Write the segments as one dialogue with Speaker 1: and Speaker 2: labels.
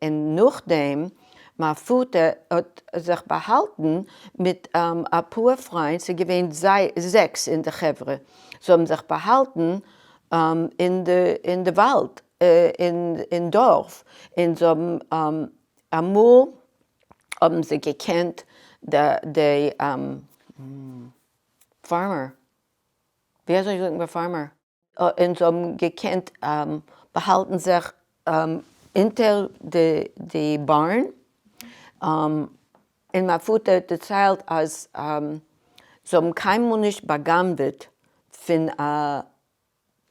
Speaker 1: און נאכדעם מיין פאטער האט זיך באהאלטן מיט אפאר פריינט, ס'איז געווען זעקס אין די חברה, זיי האבן זיך באהאלטן אין די וואלד אין דארף, און זיי האבן אמאל האבן זיי געקענט די farmer, ווי אזוי זאגט מען farmer? און זיי האבן געקענט באהאלטן זיך אונטער די barn, און מיין פאטער האט דערציילט אז זיי האבן קיינמאל נישט בא'גנב'עט פון א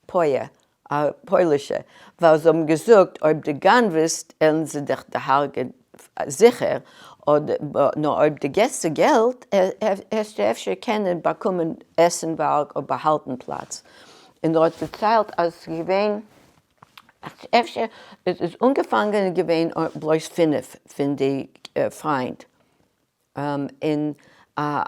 Speaker 1: פויער, א פוילישע, ווייל זיי האבן געזאגט אויב דו גנב'סט עלן זיי דיך דערהרג'ען זיכער, נאר אויב דו געסט זיי געלט העסטו אפשר קענען באקומען עסנווארג און באהאלטן פלאץ. און ער האט דערציילט אז ס'איז געווען אפשר עס איז אנגעפאנגען געווען בלויז פינף פון די פריינט, און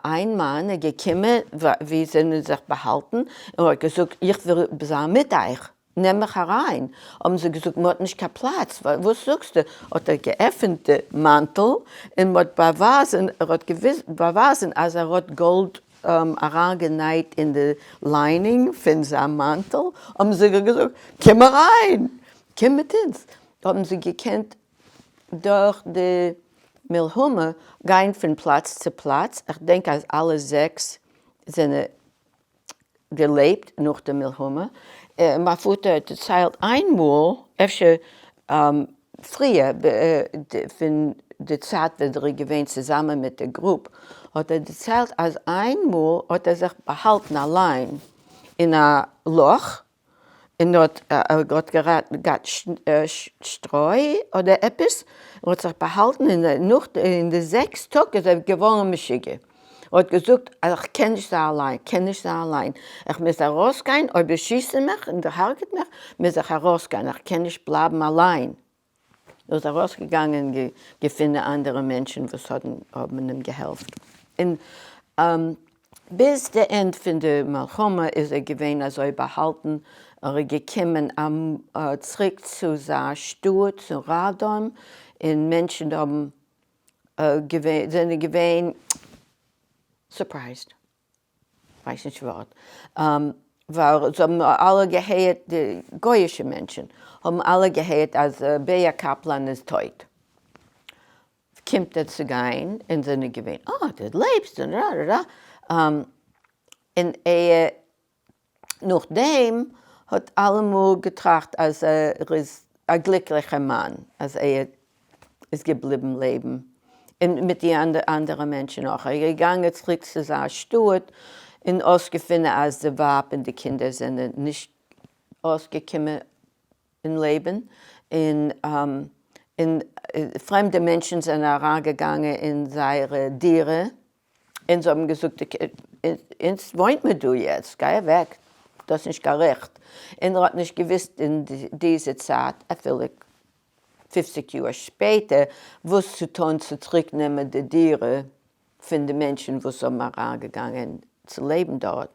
Speaker 1: איין מאן איז געקומען ווי זענען זיך באהאלטן און האט געזאגט איך וויל זיין מיט אייך, נעם מיך אריין, האבן זיי געזאגט מען האט נישט קיין פלאץ, וואס זאגסטו, האט ער געעפענט די מאנטל און מען האט באווייזן, ער האט באווייזן אז ער האט גאלד אריינגענייט אין די lining פון זיין מאנטל, האבן זיי געזאגט קום אריין, קום מיט אונז, האבן זיי געקענט דורך די מלחמה גיין פון פלאץ צו פלאץ, איך דענק אז אלע זעקס זענען געלעבט נאך די מלחמה, מיין פאטער האט דערציילט איינמאל, אפשר פריער פון די צייט ווען ער איז געווען צוזאמען מיט די group, האט ער דערציילט אז איינמאל האט ער זיך באהאלטן אליין אין א לאך, און האט האט געהאט שטרוי אדער עפעס, און האט זיך באהאלטן, און נאך אין די זעקס טאג איז ער געווארן משוגע, ער האט געזאגט אז איך קען נישט זיין אליין, קען נישט זיין אליין, איך מוז ארויסגיין, אויב זיי שיסן מיך און דערהרגעט מיך, מוז איך ארויסגיין, איך קען נישט בלייבן אליין. ער איז ארויסגעגאנגען און געפונען אנדערע מענטשן וואס האבן אים געהעלפט, און ביז די end פון די מלחמה איז ער געווען אזוי באהאלטן, ער איז געקומען צוריק צו זיין שטאט צו ראדאם, און מענטשן האבן זענען געווען surprised. כ'ווייס נישט ווארט, ווייל זיי האבן אלע געהערט, די גויאישע מענטשן האבן אלע געהערט אז בער קאפלאן איז טויט, קומט ער צו גיין און זענען געווען אה דו לעבסט און רא רא רא, און ער נאכדעם האט אלעמאל געטראכט אז ער איז א גליקליכער מאן אז ער איז געבליבן לעבן, און מיט די אנדערע מענטשן אויך. ער איז געגאנגען צוריק צו זיין שטאט און אויסגעפונען אז די ווייב און די קינדער זענען נישט אויסגעקומען אין לעבן, און און פרעמדע מענטשן זענען אריינגעגאנגען אין זייערע דירה און זיי האבן געזאגט אונז וואוינט מען דא יעצט, גיי אוועק, דו האסט נישט קיין רעכט, און ער האט נישט געוואוסט אין דיזע צייט אפילו פופציג יאר שפעטער וואס צו טון צו צוריק נעמען די דירה פון די מענטשן וואס האבן אריינגעגאנגען צו לעבן דארט.